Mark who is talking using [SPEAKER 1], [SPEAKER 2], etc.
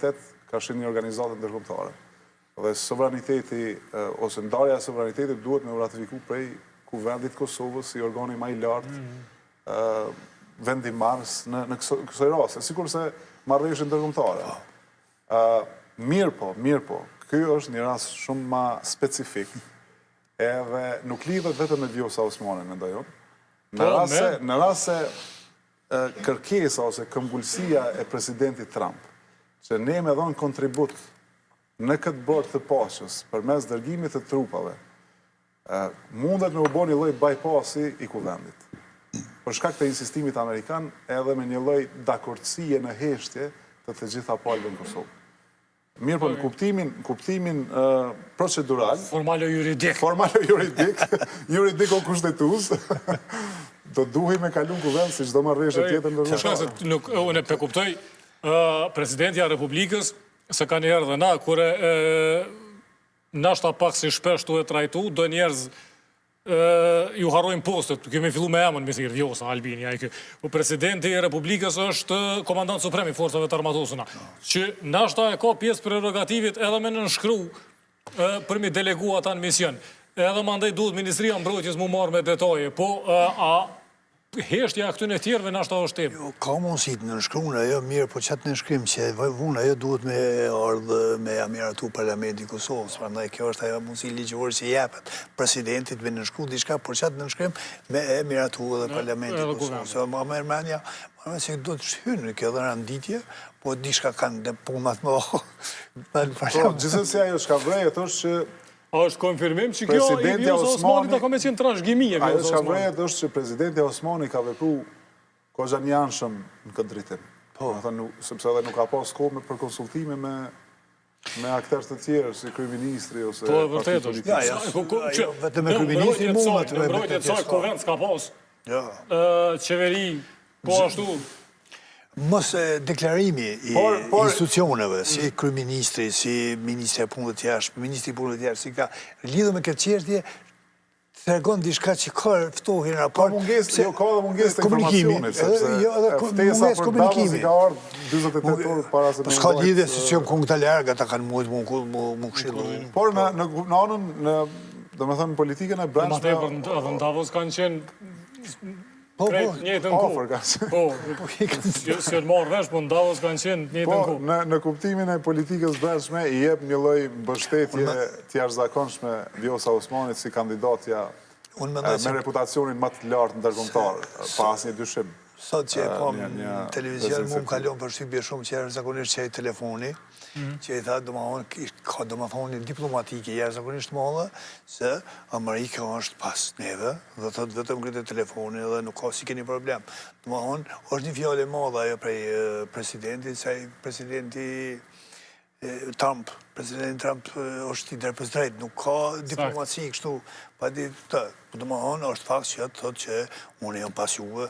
[SPEAKER 1] sovranitet karshi një organizate ndërkombëtare. Dhe sovraniteti ose ndarja e sovranitetit duhet me u ratifiku prej Kuvendit të Kosovës si organi ma i lartë vendimmarrës në në kësaj raste, sikurse marrëveshjet ndërkombëtare. Po. Mirëpo, mirëpo, ky është një rast shumë ma specifik edhe nuk lidhet vetëm me Vjosa Osmanin, mendoj unë. Në po, rast se, në rast se kërkesa ose këmbgulësia e presidentit Trump, që ne me dhonë kontribut në këtë bord të paqes përmes dërgimit të trupave, mundet me u bo një lloj bypassi i kuvendit. Për shkak të insistimit amerikan edhe me një lloj dakordësie në heshtje të të gjitha palëve në Kosovë. Mirëpo në kuptimin, kuptimin procedural,
[SPEAKER 2] Formalo juridik.
[SPEAKER 1] Formalo juridik, juridiko kushtetues, do duhej me kalu në kuvend si çdo marrëveshje tjetër
[SPEAKER 2] ndërkombëtare. Nuk, unë e kuptoj, presidentja e Republikës, se ka njëherë dhe na, kur e, nashta pak si shpesh tu e trajtu, do njerëz ju harrojnë postet, kemi fillu me emën, me thirrë, Vjosa, Albini, ai ky. Po presidenti i Republikës është komandant suprem i forcave të armatosura, që nashta e ka pjesë prerogativit edhe me nënshkru për mi delegu ata në mision. Edhe mandej duhet Ministria e Mbrojtjes mu marrë me detaje, po a Heshtja e këtyne tjerëve nashta është
[SPEAKER 3] temë. Jo, ka mundësi të nënshkruan ajo, mirë, po qatë nënshkrim që e vun ajo duhet me ardhë me ja miratu Parlamenti i Kosovës, prandaj kjo është ajo mundësi ligjore që i jepet presidentit me nënshkru diçka, por qatë nënshkrim me e miratu edhe Parlamenti i Kosovës. Se ma merr mendja, ma merr se do të hynë kjo dhe renditje, po diçka kanë dhe punë ma të mëdha.
[SPEAKER 1] Po, gjithsesi ajo çka vërehet është që
[SPEAKER 2] A është konfirmim që kjo i Vjosa Osmanit a ka me qenë trashëgimi e Vjosa
[SPEAKER 1] Osmanit? Ajo çka vërehet është që presidentja Osmani ka vepru goxha njëanshëm në këtë drejtim. Po. Domethënë, sepse edhe nuk ka pas kohë për konsultime me me akterë të tjerë, si kryeministri ose
[SPEAKER 2] po, parti politike.
[SPEAKER 3] Ja, ja, po, jo, vetëm me kryeministrin
[SPEAKER 2] mundet. Në mbrojtje të saj, kuvend s'ka pas.
[SPEAKER 3] Ja.
[SPEAKER 2] Qeveri, po ashtu.
[SPEAKER 3] Mosdeklarimi i institucioneve, si kryeministri, si ministrja e Punëve të Jashtme, ministri i Punëve të Jashtme, si ka lidhur me këtë çështje, tregon diçka që ka ftohje në
[SPEAKER 1] raport. Ka mungesë, jo, ka edhe mungesë të informacionit, sepse
[SPEAKER 3] jo, edhe
[SPEAKER 1] ftesa për Davos i ka ardhë 48 orë para se
[SPEAKER 3] po s'ka lidhje se që janë këta larg, ata kanë mujtë mu këshillu.
[SPEAKER 1] Por në në anën, në, domethënë, politikën e
[SPEAKER 2] brendshme... Ma tepër, edhe në Davos kanë qenë Po, po, njëjtën kohë. Po, po, si janë marrë vesh, po në Davos kanë qenë njëjtën
[SPEAKER 1] po, kohë. Po, në kuptimin e politikës brendshme i jep një lloj mbështetje të jashtëzakonshme Vjosa Osmanit si kandidatja me reputacionin më të lartë ndërkombëtar, pa asnjë dyshim.
[SPEAKER 3] Sot që e pam në televizion, mu më ka lon përshtypje shumë që jashtëzakonisht që ai telefoni, mhm. që i tha, domethonë, ka domethonë një diplomatike jashtëzakonisht të madhe, se Amerika është pas neve, dhe thotë vetëm ngrite telefonin dhe nuk ka si keni problem. Domethonë, është një fjalë e madhe ajo prej presidentit, se ai presidenti Trump, presidenti Trump është i drejtpërdrejtë, nuk ka diplomaci kështu, pa di të, po domethonë, është fakt që thotë që unë jam pas juve.